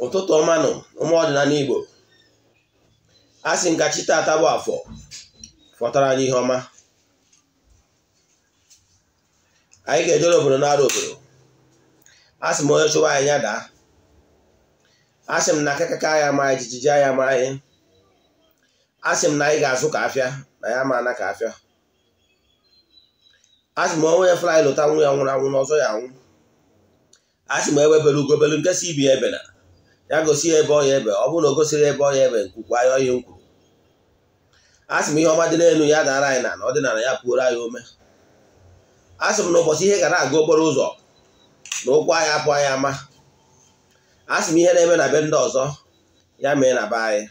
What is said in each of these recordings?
Ụtụtụ ọma nụ ụmụ ọdịnala Igbo. A sị nka chi taata bụ afọ fọtara anyị ihe ọma. Anyị ga-ejere obodo na-arụ obodo. A sị m onye chụwa anyị ya daa. A sị m na akakaka anyị ama anyị, jijiji anyị ama anyị. A sị m na anyị ga-azụ ka afịa na ya ama ana ka afịa. A sị m onye fly lụta nwa ya nwụrụ anwụ n'ọzọ ya anwụ. A sị m ewebere ugobelu nke si ibi ebe na ya gosi ya ebe ọ ya ebe, ọ bụrụ na o gosiri ebe ọ ya ebe nkwukwa ya ọhịa nkwuru. A sị m ihe ọma dị n'elu ya dara anyị na ọdịnala ya pụoro anyị ome. A sị m na ụbọchị ihe ga na-aga okporo ụzọ na ụkwụ anyị apụ anyị ama. A sị m ihe na-eme na be ndị ọzọ ya mee na be anyị.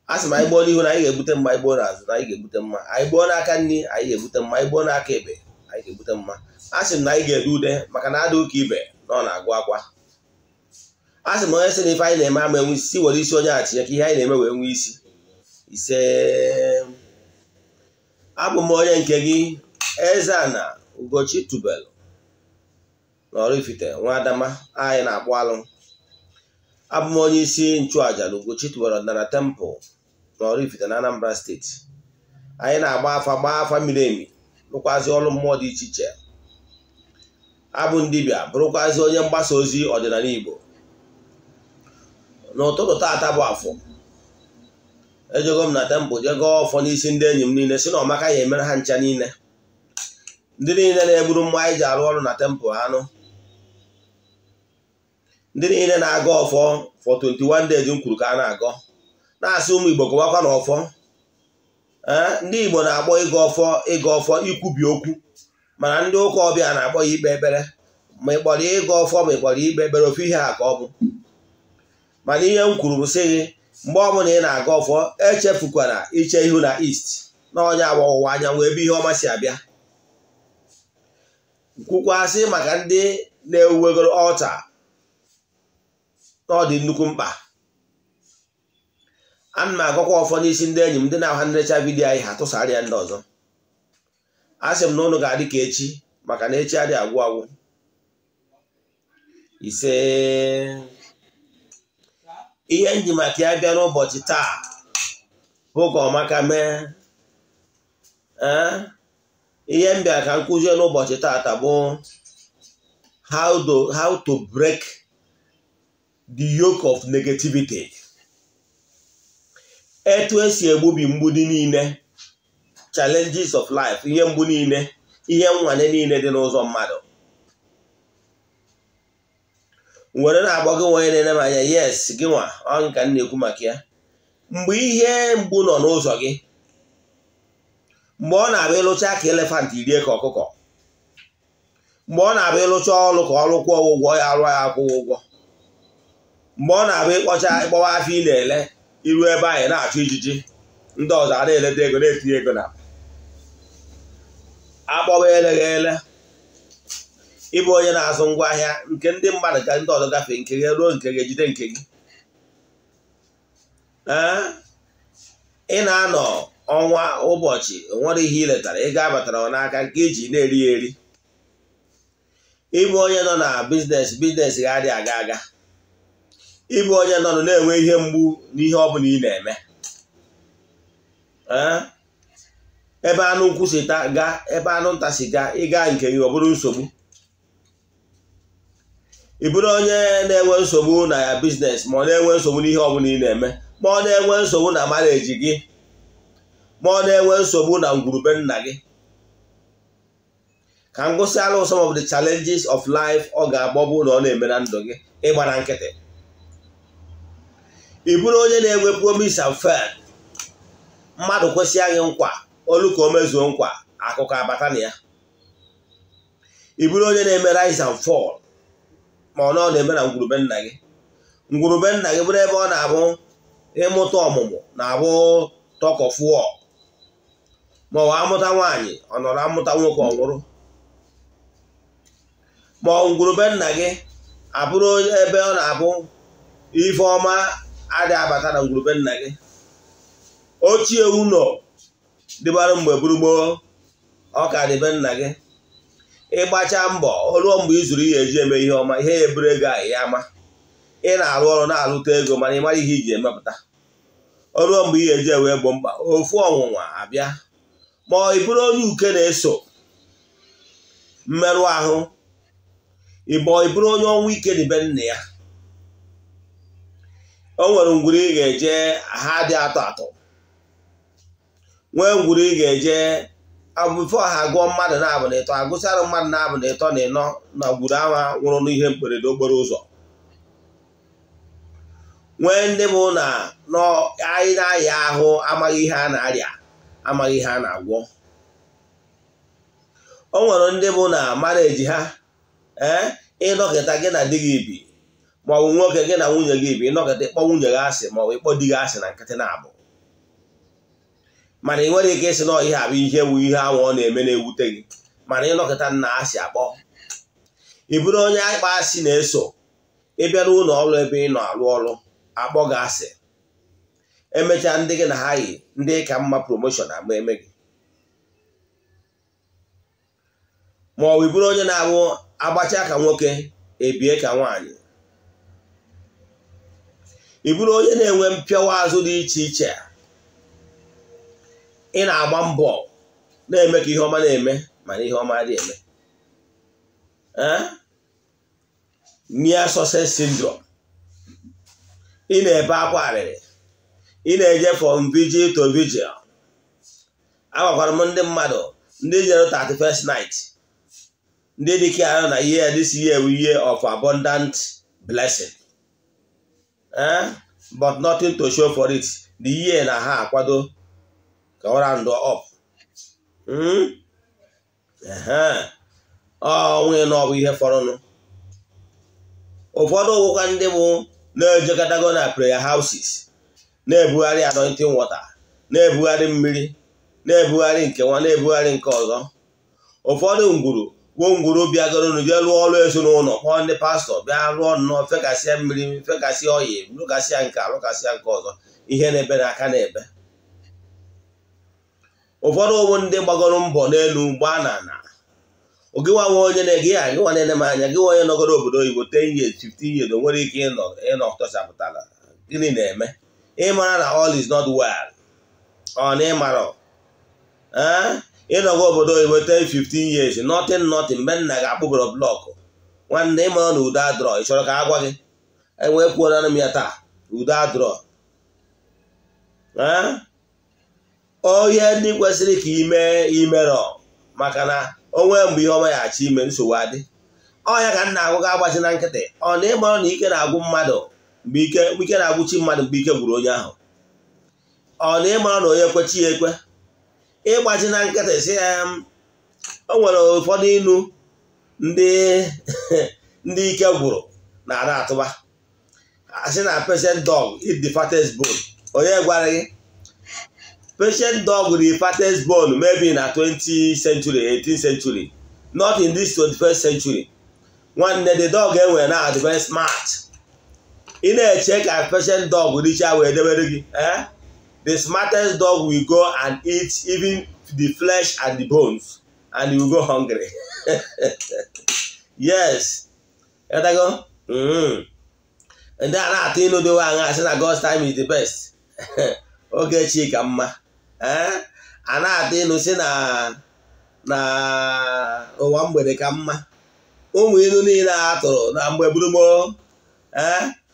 A sị m anyị gboo n'ihu na anyị ga-ebute mma, anyị gboo n'azụ na anyị ga-ebute mma, anyị gboo n'aka nri anyị ga-ebute mma, anyị gboo n'aka ekpe anyị ga-ebute mma. A sị m na anyị ga-ede ude maka na ada ụka ibe na ọ na-agụ akwa. A sị m onye sị na ife anyị na-eme ama enwe isi, were isi onye achịnye ka ihe anyị na-eme wee nwee isi. Ise. Abụ m onye nke gị, Eze-Ana Ugochi Tubelu na Oraifite nwa Adama anyị na-akpụ alụ. Abụ m onye isi nchụaja na Ugochi Tubelu Ọdịnala Temple na Oraifite na Anambra Steeti. Anyị na-agba afa, gbaa afa miri emi, rụkwazi ọrụ mmụọ dị iche iche. Abụ m dibịa, bụrụkwazi onye mgbasa ozi ọdịnala Igbo. N'ụtụtụ taata bụ afọ, ejego m na tempụl jee gọọ ọfọ n'isi ndị enyi m niile, si na ọmaka ya emere ha ncha niile. Ndị niile na-egburu mmụọ anyị ji arụ ọrụ na tempụl anụ, ndị niile na-agọ ọfọ for 21 days m kwuru ka a na-agọ, na-asị ụmụ Igbo gọwakwa na ọfọ. Ndị Igbo na-akpọ ịgọ ọfọ ịgọ ọfọ ikwubi okwu, mana ndị ụka ọbịa na-akpọ ya ikpe ekpere. Ma ị kpọrọ ịgọ ọfọ ma ị kpọrọ ikpe ekpere, ofu ihe a ka ọ bụ. Mana ihe m kwuru bụ sị gị, mgbe ọbụla ị na-aga ọfọ echefukwara iche ihu na east na onye agba ọwụwa anyanwụ ebe ihe ọma si abịa. Kwukwasị maka ndị na-ewuwegoro ọlta na ọ dị nnukwu mkpa. Ana m agọkwa ọfọ n'isi ndị enyi m ndị na-ahụ nlecha vidiyo anyị ha tụsara ya ndị ọzọ. A sị m na ụnụ ga-adị ka echi maka na echi adịghị agwụ agwụ. Ise. Ihe nji maka ya bịa n'ụbọchị taa bụ ka ọmaka mee. Ihe m bịara ka m kụzie n'ụbọchị taata bụ how to break the yoke of negativity. Etu esi egbubi mgbudi niile, challenges of life, ihe mgbu niile, ihe nnwale niile dị n'ụzọ mmadụ. Nwere na-agba gị onye na-ene m anya, yes, gị nwa ọ nka m na-ekwu maka ya. Mgbe ihe mgbu nọ n'ụzọ gị, mgbe ọ na-abịa ịlụcha ka elefant rie ka ọkụkọ, mgbe ọ na-abịa ịlụcha ọrụ ka ọrụ kwụọ ụgwọ ya arụ ya akwụghị ụgwọ, mgbe ọ na-abịa ịkpọcha ịkpọwa afọ ị na-ele iru ebe anyị na-achụ ijiji, ndị ọzọ a na-eleta ego na-etinye ego na akpọwa eleghị ele. Ịbụ onye na-azụ ngwaahịa nke ndị mmadụ ka ndị ọzọ gafee nke gị ruo nke gị ejide nke gị. Ị na-anọ ọnwa ụbọchị nwere ihe ị letara ego abatara n'aka nke iji na-eri ya eri. Ịbụ onye nọ na biznes ga-adị aga aga. Ịbụ onye nọ na-enwe ihe mgbu n'ihe ọ bụla ị na-eme. Ebe anụ ukwu si gaa, ebe anụ nta si gaa, ịga nke gị ọ bụrụ nsogbu. Ị bụrụ onye na-enwe nsogbu na ya biznes, ma ọ na-enwe nsogbu n'ihe ọbụla ị na-eme, ma ọ na-enwe nsogbu na marriage gị, ma ọ na-enwe nsogbu na ngwurube nna gị. Ka m gụsịala some of the challenges of life ọ ga-agbọbụ na ọ na-eme na ndụ gị, ịgba na nkịtị. Ị bụrụ onye na-enwe promise and fail, mmadụ kwesị gị nkwa olu ka o mezuo nkwa, akụkọ abata na ya. Ị bụrụ onye na-eme rise and fall, ma ọ na-eme na ngwurube nna gị. Ngwurube nna gị bụrụ ebe ọ na-abụ ịmụta ọmụmụ na-abụ talk of war, ma ọ bụ amụta nwaanyị ọ nọrọ amụta nwoke ọ nwụrụ, ma ọ ngwurube nna gị abụrụ ebe ọ na-abụ ife ọma adịghị abata na ngwurube nna gị. Ochie ụlọ dịbara mgbe gburugburu ọ ka dịbe nna gị. Ịgbacha mbọ o ruo mgbe ị zuru ihe eji eme ihe ọma, ihe ya eburu ego ahụ ya ama. Ị na-arụ ọrụ na-alụta ego mana ị mara ihe iji emepụta. O ruo mgbe ihe eji wee gboo mkpa, ofu ọnwụnwa abịa. Ma ị bụrụ onye uke na-eso mmerụ ahụ, ị bụrụ onye ọnwụ ike dị be nna ya. O nwere ngwuru ị ga-eje ha dị atọ atọ, nwee ngwuru ị ga-eje bifo ha gụọ mmadụ na-abụ na ịtọ, agụsara mmadụ na-abụ na ịtọ na ịnọ na ngwuru ahụ nwụrụ n'ihe mberede okporo ụzọ. Nwee ndị bụ na anyị na-aya ahụ amaghị ihe a na-arịa, amaghị ihe a na-agwọ. O nwere ndị bụ na marriage ha, ịnọkịta gị na di gị bi, ma ọ bụ nwoke gị na nwunye gị bi, ịnọkịta ịkpọ nwunye gị asị ma ọ bụ ịkpọ di gị asị na nkịtị na-abụ. Mana ị nwere ike ịsị na ihe a bụ ihe wu ihe ahụ ọ na-eme na-ewute gị, mana ịnọkịta nna asị akpọ. Ị bụrụ onye akpa asị na-eso, ị bịa n'ụlọ ọrụ ebe ị nọ arụ ọrụ, akpọ gị asị. Emechaa ndị gị na ha yi ndị ka mma promotion ama eme gị. Ma ọ bụ bụrụ onye na-abụ agbacha ka nwoke ebie ka nwaanyị. Ị bụrụ onye na-enwe mpịawa azụ dị iche iche, ị na-agba mbọ na-eme ka ihe ọma na-eme mana ihe ọma adịghị eme. Near success syndrome. Ị na-ebe akwa arịrị, ị na-eje from vigil to vigil. Agwakwara m ndị mmadụ ndị jere 31st night, ndị dịka ahụ na year this year we year of abundant blessing, but nothing to show for it. The year na ha akwado ka ọ round up. Ọ nwunye na ọ bụ ihe fọrọnụ. Ụfọdụ ụkwụkwa ndị bụ na-ejekọtago na prayer houses, na-ebugharị anointing water, na-ebugharị mmiri, na-ebugharị nke nwa, na-ebugharị nke ọzọ. Ụfọdụ ngwuru gwuo ngwuru bịagoro jee rụọ ọrụ ezinụlọ, kpọọ ndị pastọ bịa rụọ nnọọ, fekasịa mmiri, fekasịa ọyị, lụkasịa nke alụkasịa nke ọzọ, ihe na-ebe n'aka na-ebe. Ụfọdụ ụmụ ndị gbagoro mbọ n'elu gbaa n'ala. Gịnwa nwe onye na-ege ya, gịnwa na-ene m anya, gịnwa onye nọgoro obodo oyibo 10 years, 15 years, o nwere ike ịnọ tọchapụtara. Gịnị na-eme? Ịmara na all is not well. Ọ na ịmara ịnọgo obodo oyibo 10, 15 years, nothing nothing, mgbe nna ga-akpụboro blọkụ. Nwanne, ịmara na udo adọrọ, ị chọrọ ka a gwa gị? Enwee kwuola m ya taa, udo adọrọ. Onye ndị kwesịrị ka ime imerọ, maka na onwe mgbe ihe ọma ya achọ ime nsogbu adị. Ọ ya ka nna agụ ga-agbachi na nkịtị. Ọ na ịmara na ike na-agwụ mmadụ mgbe ike na-agwụchi mmadụ mgbe ike gwụrụ onye ahụ. Ọ na ịmara na onye ekwechi ya ekwe ịgbachi na nkịtị si ya. O nwere ụfọdụ inu ndị ike gwụrụ na-ara atụba, asị na patient dog eat the fattest bone. Onye gwara gị patient dog the fattest bone? Maybe na 20th century, 18th century, not in this 21st century. Nwanne, the dog enwere na dị very smart. Ị na-eche ka patient dog richa wee debere gị? The smartest dog will go and eat even the flesh and the bones, and you will go hungry. Yes, Etago? Ndị a na-atụ ịnụ dowe aṅa asị na God's time is the best. Oge chi ka mma. A na-atụ ịnụ si na ụwa mgbede ka mma. Ụmụ ilu niile a tụrụ na mgbe gburugburu,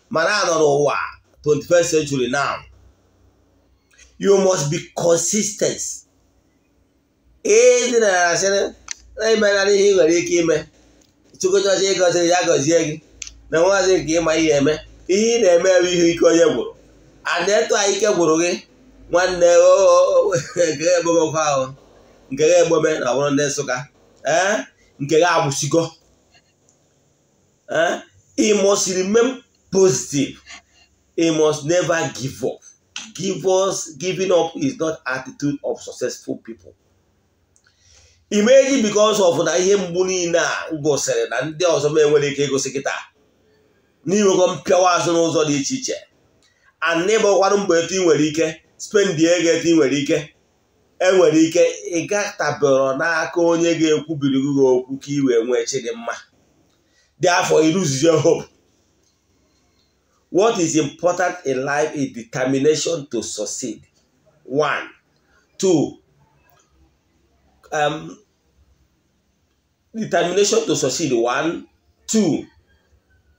mana a nọ n'ụwa 21st century now. You must be consistent. Ịdị na asịrị na imena ihe ị nwere ike ime, Chukwuchọchị ịgọziri ya gọzie gị na nwazi nke ịma ihe eme. Ihe ị na-eme bụ ihe ike onye gwụrụ. And etu a ike gwụrụ gị, nwanne, nke ga egbomekwa ahụ, nke ga egbome na ọ bụrụ ndị Nsụka, nke ga agbụsigo. You must remain positive. You must never give up. Giving up is not attitude of successful people. Imagine because of na ihe mgbu niile a gosiri na ndị ọzọ m enwere ike ịgosi kịta n'inwekọ mpịawa azụ n'ụzọ dị iche iche, and n'ịgbakwarụ mbọ etu ị nwere ike spend ego etu ị nwere ike, enwere ike ịgatabero n'aka onye ga-ekwubiri gị okwu ka ị wee nwee chi dị mma. Dị afọ iruzizie hope. What is important in life is determination to succeed. 1, 2, determination to succeed. 1, 2,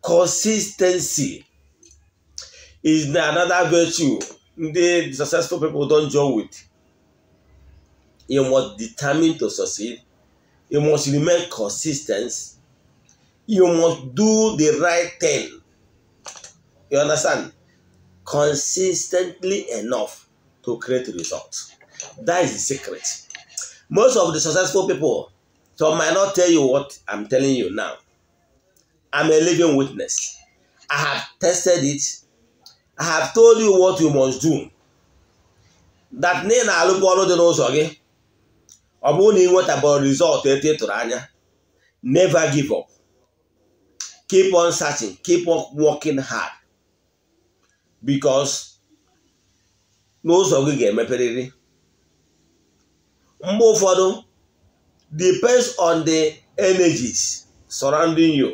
consistency is another virtue the successful people don't join with. You must determine to succeed. You must remain consistent. You must do the right thing. You understand? Consistently enough to create results. That is the secret. Most of the successful people, some might not tell you what I'm telling you now. I'm a living witness. I have tested it. I have told you what you must do. That na ị na-alụkwa ọrụ dị n'ụzọ gị, ọ bụrụ na ị nwetabụrụ result etu ị tụrụ anya, never give up. Keep on searching. Keep on working hard. Because n'ụzọ gị ga-emeperịrị. Mgbe ụfọdụ, depends on the energies surrounding you.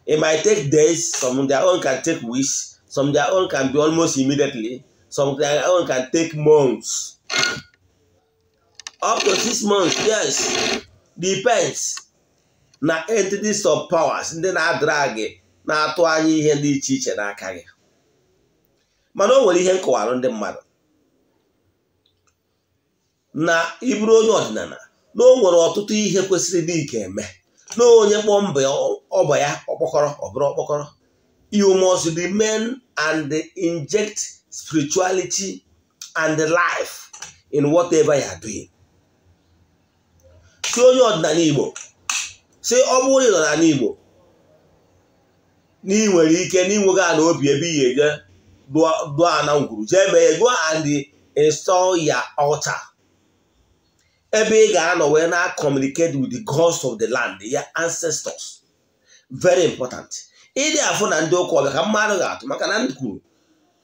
It might take days, some their own can take weeks, some their own can be almost immediately, some their own can take months. Up to 6 months, yes. Depends na entities of powers ndị na-adra gị, na-atụ anya ihe dị iche iche n'aka gị. Mana o nwere ihe nkọwarụ ndị mmadụ na ịbụrụ onye ọdịnala, na o nwere ọtụtụ ihe kwesịrị dị ike eme na onye kpọọ mbọ ọbọ ya ọkpọkọrọ, ọ bụrụ ọkpọkọrọ. You must remain and inject spirituality and life in whatever you are doing. Si onye ọdịnala Igbo, si ọ bụrụ na ị nọ n'ala Igbo, na ị nwere ike na ịnwego ana obi ebe ị ga-eje dụọ ana ngwuru, jee mee, go and install your altar ebe ị ga-anọ wee na communicate with the gods of the land, your ancestors. Very important. Ịdị afụ na ndị ụka ọbịa ka mmadụ ga-atụ, maka na ndị kwuru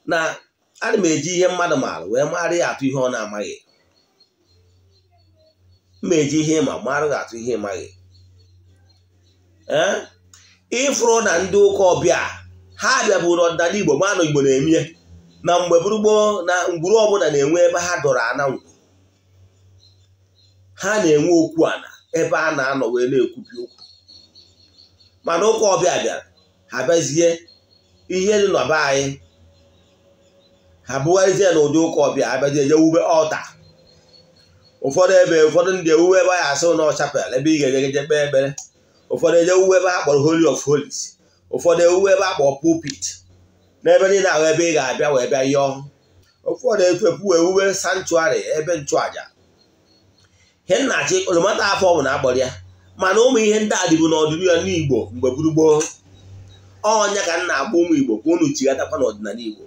na ana m eji ihe mmadụ maara wee mara ya atụ ihe ọ na-amaghị. M eji ihe ma mara ga-atụ ihe ịmaghị. Ee, ịfụrụ na ndị ụka ọbịa ha bịaburu n'ọdịnala Igbo, ma na Igbo na-emie na mgbe gboo na ngwuru ọbụla na-enwe ebe ha dọrọ ana ngwu, ha na-enwe okwu ana ebe a na-anọ wee na-ekwubi okwu. Mana ụka ọbịa bịara, ha bịazie ihe dị na be anyị, ha bugharịzie n'ụdị ụka ọbịa, ha bịazie je wube altar ụfọdụ ebe. Ụfọdụ ndị ewuwe ebe a asị na chapel ebe ị ga-eje je kpee ekpere. Ụfọdụ eje wuwe ebe a kpọrọ Holy of Holies. Ụfọdụ ewuwe ebe a kpọrọ pulpit n'ebe niile ahụ ebe ị ga-abịa wee bịa yọọ. Ụfọdụ efepụ ewuwe sanctuary, ebe nchụaja. Ihe nna-achị olomata afọ ọ bụ na akpọrọ ya, mana ụmụ ihe ndị a dịbụ n'ọdịnihu ya n'Igbo mgbe gburu gboo. Ọnya ka m na-agba ụmụ Igbo ka unu chighatakwa n'ọdịnala Igbo.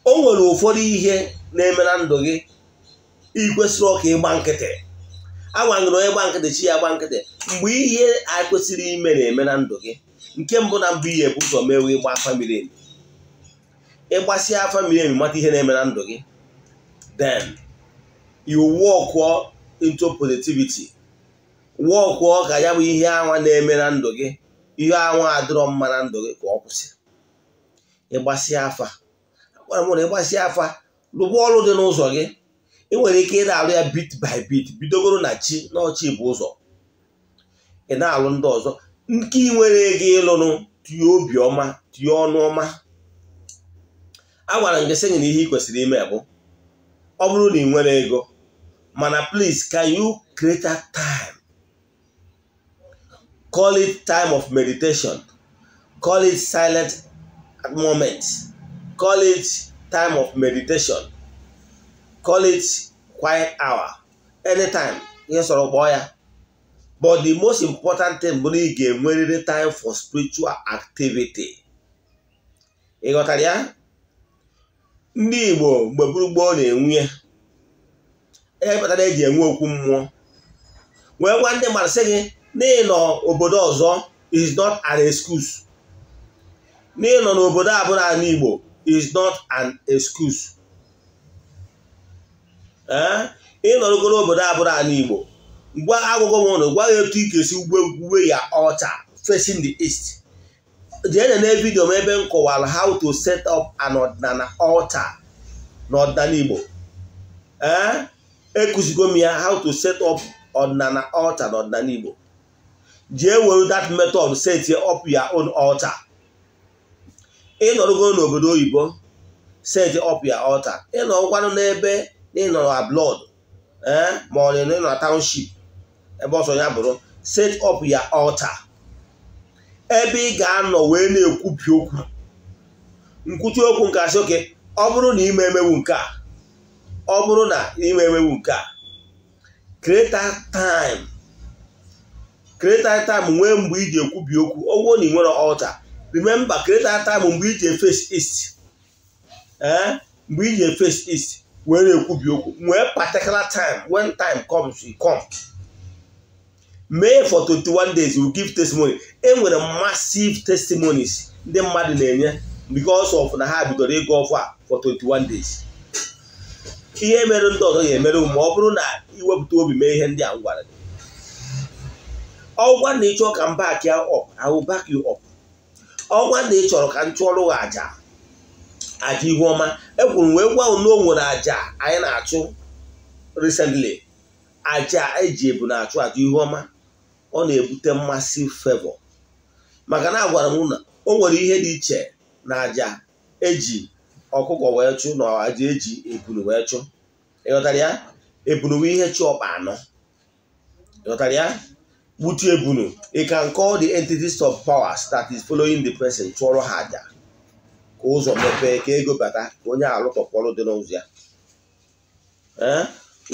O nwere ụfọdụ ihe na-eme na ndụ gị, ị kwesịrị ọka ịgba nkịtị. Agwa ngị na onye gba nkịtị, chi ya gba nkịtị. Mgbe ihe a kwesịrị ime na-eme na ndụ gị, nke mbụ na mbụ, ihe bụ ụzọ mewe ịgba afa miri emi. Ịgbasịa afa miri emi, mata ihe na-eme na ndụ gị, then you work into positivity, work ka ya bụ ihe anwa na-eme na ndụ gị, ihe anwa adịrọ mma na ndụ gị, ka ọ kwụsị. Ịgbasịa afa, gwara m na ịgbasịa afa, rụba ọrụ dị n'ụzọ gị. Ị nwere ike ị na-alụ ya bit by bit, bidogoro na chi na ọchị bụ ụzọ, ị na-alụ ndị ọzọ nke ị nwere ego ịlụnụ. Tinye obi ọma, tinye ọnụ ọma. A gwara m gị sị gị na ihe ị kwesịrị ime bụ, ọ bụrụ na ị nwere ego, mana please, can you create a time? Call it time of meditation, call it silent moment, call it time of meditation, call it quiet hour, anytime ihe sọrọ kpọọ ya. But the most important thing bụ na ị ga-enwerịrị time for spiritual activity. Ị ghọtara ya? Ndị Igbo mgbe gburu gboo na-enwe ihe kpatara eji enwe okwu mmụọ, wee gwa ndị mmadụ sị gị n'ịnọ obodo ọzọ is not an excuse, n'ịnọ n'obodo abụrụ ala Igbo is not an excuse. Ee, ịnọrọgoro obodo abụrụ ala Igbo, gwa agwụgwọ m ụnụ, gwa ya etu ị ga-esi uwe ya altar facing the east. Jee na video m ebe m kọwara how to set up an ọdịnala altar n'ọdịnala Igbo. Ee, ekụzigo m ya how to set up ọdịnala altar n'ọdịnala Igbo. Jee were that method set up your own altar. Ị nọrọgo n'obodo oyibo, set up your altar. Ị nọrọkwanụ n'ebe na ị nọrọ abroad, ee, ma ọ na na township, ebe ọsọ ya bụrụ, set up your altar. Ebe ị ga-anọ wee na-ekwubi okwu, nkwuchi okwu nke asị oke. Ọ bụrụ na ime emewu nke a, ọ bụrụ na ime emewu nke a, create time, create time nwee mgbe iji ekwubi okwu. Ọ bụrụ na ị nwere altar, remember, create time mgbe iji face east, ee, mgbe iji face east wee na-ekwubi okwu. Nwee particular time. When time comes, you come mee for 21 days, you give testimony. E nwere massive testimonies ndị mmadụ na-enye because of na ha bidoro ịga ọfọ a for 21 days. Ihe mere ndị ọzọ ga-emere ma ọ bụrụ na iwepụta obi mee ihe ndị a m gwara gị. Ọgwa na ịchọ ka m back ya up, I will back you up. Ọgwa na ị chọrọ ka m chụọrọ gị aja, aja ihu ọma, ekwuru wee gwa unu o nwere aja anyị na-achụ recently, aja eji ebu na-achụ, aja ihu ọma. Ọ na-ebute massive favor, maka na agwara m na o nwere ihe dị iche na aja eji ọkụkọ wee chụ na aja eji ebunu wee chụ. Ịghọtara ya? Ebunu bụ ihe chi ọkpa anọ. Ịghọtara ya? Gbutu ebunu, you can call the entities of powers that is following the person, chụọrọ ha aja ka ụzọ mepee, ka ego bata, ka onye alụtọpọrọ dị n'ụzọ ya. Ee,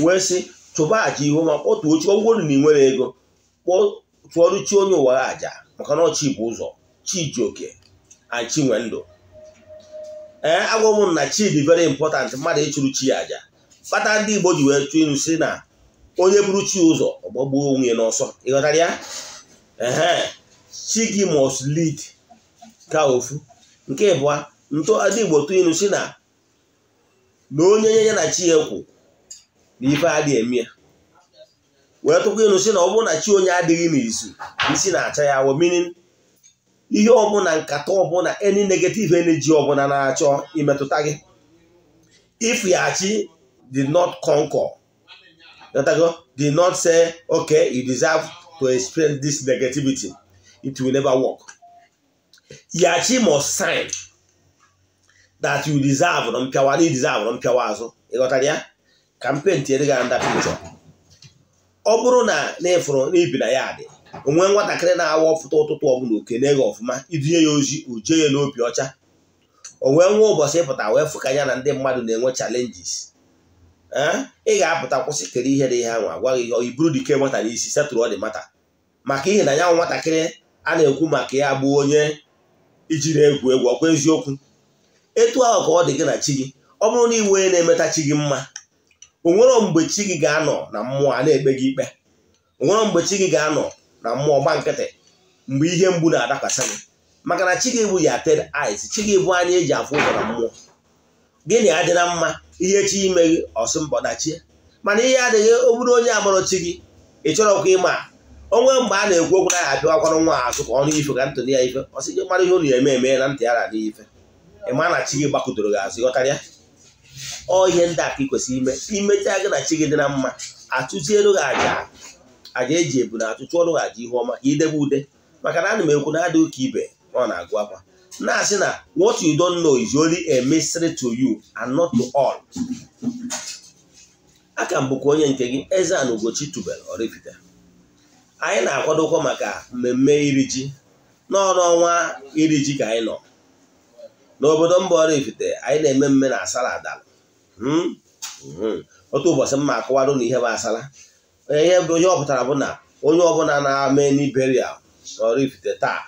wee sị chụba aja ihu ma kpọtuo chi. Ọ bụrụ na ị nwere ego, chụọrụ chi onye ụwa aja, maka na chi bụ ụzọ, chi ji oke and chi nwe ndụ. Ee, agwa m na chi dị very important. Mmadụ ịchụrụ chi ya aja kpata ndị Igbo ji wee chụọ ilu si na onye buru chi ụzọ, ọgbagbuo onwe ya n'ọsọ. Ịghọtara ya? Ehe, chi gị must lead ka ofu. Nke ịbụa, ntụ ndị Igbo tụ ilu si na onye nye ya na chi ya kwu na ife adịghị eme ya, wee tụkwa ilu si na ọ bụrụ na chi onye adịghị n'izu, isi na-acha ya awọ, meaning ihe ọbụla, nkata ọbụla, any negative energy ọbụla na-achọ imetụta gị, if your chi did not conquer, did not say, "Okay, you deserve to experience this negativity," it will never work. Your chi must sign that you deserve na mpịawa na deserve na mpịawa azụ. Ịghọtara ya? Ka m paintiere gị another picture. Ọ bụrụ na n'ịfụrụ n'ibi na ya dị onwe nwatakịrị na-awa ọfụta ụtụtụ ọbụla, okene gị ọfụma, idunye ya ozi, ojee ya n'obi ọcha, o wee nwee ụbọchị ịpụta wee fụ ka ya na ndị mmadụ na-enwe challenges, ee, ị ga-apụta kwụsị kere ihe dị ihe ahụ, agwaghị ihe iburu dike nwata n'isi setụrụ ọ dị mata, maka ihe na ya nwatakịrị a na-ekwu maka ya bụ onye iji na-egwu egwu. Ọkwa eziokwu? Etu ahụ ka ọ dị gị na chi gị. Ọ bụrụ na iwe onye na-emeta chi gị mma, o nwere mgbe chi gị ga-anọ na mmụọ a na-ekpe gị ikpe. O nwere mgbe chi gị ga-anọ na mmụọ gba nkịtị mgbe ihe mgbu na-adakwasị gị, maka na chi gị bụ ya third eyes. Chi gị bụ anya eji afụ ụzọ na mmụọ. Gịnị adị na mma ihe chi ime gị ọsị mbọdachie, mana ihe adịghị. Ọ bụrụ onye amụrụ chi gị, ị chọrọkwa ịma onwe mgbe a na-ekwu okwu na ya apịakwanụ nwa azụ ka ọnụ ife ka ntụnụ ya ife ọsị gị mara ihe unu eme eme na ntị ya na ife. Ị ma na chi gị gbakụdoro gị azụ. Ịghọtara ya? Ọ ihe ndị a ka ị kwesịrị ime. Imechaa, gị na chi gị dị na mma, achụzielu gị aja, aja eji ebu na achụ, chụọrụ gị aja ihu ọma ka idebe ude, maka na ana m ekwu na adịghị ka ibe ọ na-agụ akwa na-asị na what you don't know is only a mystery to you and not to all. Aka m bụkwa onye nke gị, Eze-Ana Ugochi tubelu Oraifite. Anyị na-akwadokwa maka mmemme iri ji n'ọnwa iri ji ka anyị nọ n'obodo mba Oraifite. Anyị na-eme mme na asala adalụ. Otu ụbọchị mma akọwado na ihe bụ asala. Ihe bụ ihe ọ pụtara bụ na onye ọbụla na-ame n'iberial na Oraifite taa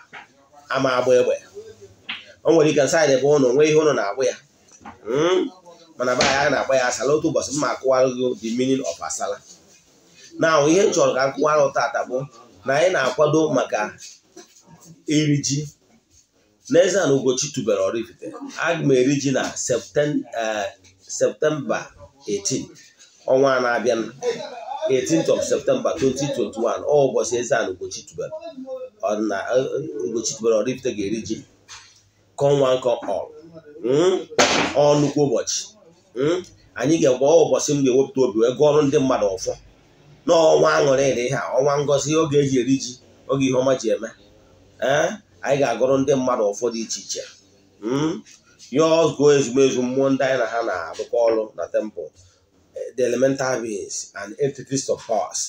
ama agba egbe. O nwere ike side bụ ụnụ nwee ihe ụnụ na-agbụ ya, mana be anyị na-akpọ ya asala. Otu ụbọchị mma akọwara gị the meaning of asala. Na ihe m chọrọ ka m kụwara tata bụ na anyị na-akwado maka iri ji n'Eze-Ana Ugochi tubelu Oraifite. Aga m eri ji na September 18, ọnwa a na-abịa, 18th of September 2021. Ọ ụbọchị Eze-Ana Ugochi tubelu Ugochi tubelu Oraifite ga-eri ji. Come one, come all. Ọ nnukwu ụbọchị. Anyị ga-egwa ụbọchị m ga-ewepụta obi wee gụọrọ ndị mmadụ ọfọ. N'ọnwa aṅụrị dị ha, ọnwa ngọzi, oge eji eri ji, oge ihe ọma ji eme. Ee, anyị ga-agụrụ ndị mmadụ ọfọ dị iche iche. Ya gụọ ezumezu mmụọ ndị anyị na ha na-arụkọ ọrụ na temple, the elemental beings and entities of powers.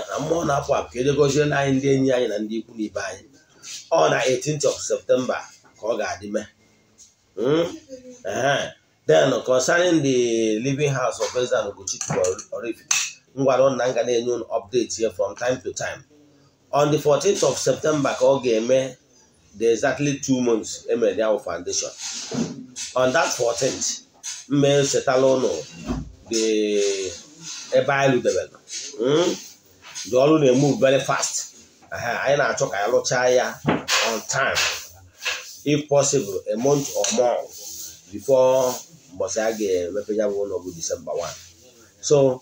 Na mmụọ na-apụ apụ ka eje gọziela anyị ndị enyi anyị na ndị ikwu na ibe anyị. Ọ na 18th of September ka ọ ga-adị mee. Then concerning the living house of Eze-Ana Ugochi Oraifite, m gwara unu na m ga na-enye unu update here from time to time. On the 14th of September ka ọ ga-eme the exactly 2 months emere ya foundation. On that 14th, mme setala unu the ebe anyị rudebere. The ọrụ na-emove very fast. Anyị na-achọ ka anyị lụchaa ya on time, if possible a month or more before mbọsị a ga-emepe ya bụ ụlọ, bụ December 1. So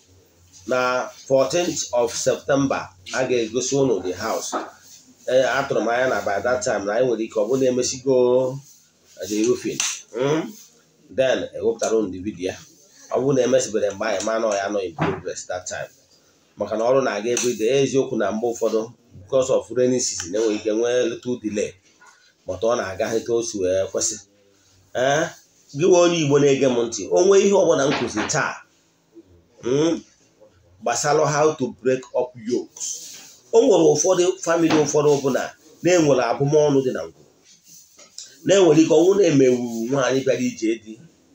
na 14th of September a ga-egosi unu the house. Ee, atụrụ m anya na by that time na anyị nwere ike ọ bụrụ na emesigo the roofing, then ewepụtara unu the video ya. Ọ bụrụ na emesibere mgbe anyị ma na ya nọ in progress that time, maka na ọrụ na-aga everyday. Eziokwu na mgbe ụfọdụ, because of rainy season, enwere ike nwee little delay, but ọ na-aga etu o si wee kwesị. Ee, gị nwe onye Igbo na-ege m ntị, o nwee ihe ọbụla m kụzi taa gbasara how to break up yokes. O nwere ụfọdụ family ụfọdụ ọbụla na-enwere abụmọnụ dị na ngwuru, na-enwere ike ọnwụ na-emewuru nwaanyị bịara ije di,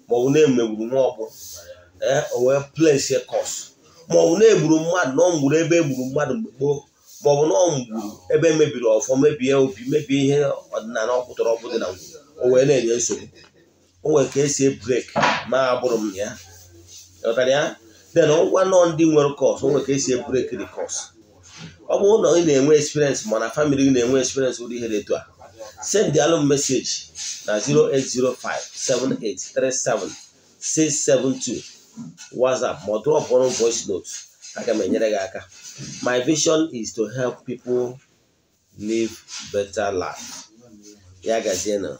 maọbụ na-emegburu nwa ọgbọ, ee, o wee place curse, maọbụ na-egburu mmadụ na ọ mgburu ebe egburu mmadụ mgbe gboo, maọbụ na ọ mgburu ebe mebiri ọfọ, mebie obi, mebie ihe ọdịnala ọkpụtọrọ ọkpụ dị na ngwuru, o wee na-enye nsogbu. O nwere ka esi break ma agbụrụ m ya, ghọtara ya? Then ngwa nọ ndị nwere curse, o nwere ka esi break the curse. Ọ bụrụ na ị na-enwe experience, mana family gị na-enwe experience ụdị ihe dị etu a, send alụ m message na 08057837672 WhatsApp, ma ọ drop ọrụ voice note, aga m enyere gị aka. My vision is to help people live better life. Ya gazienụ.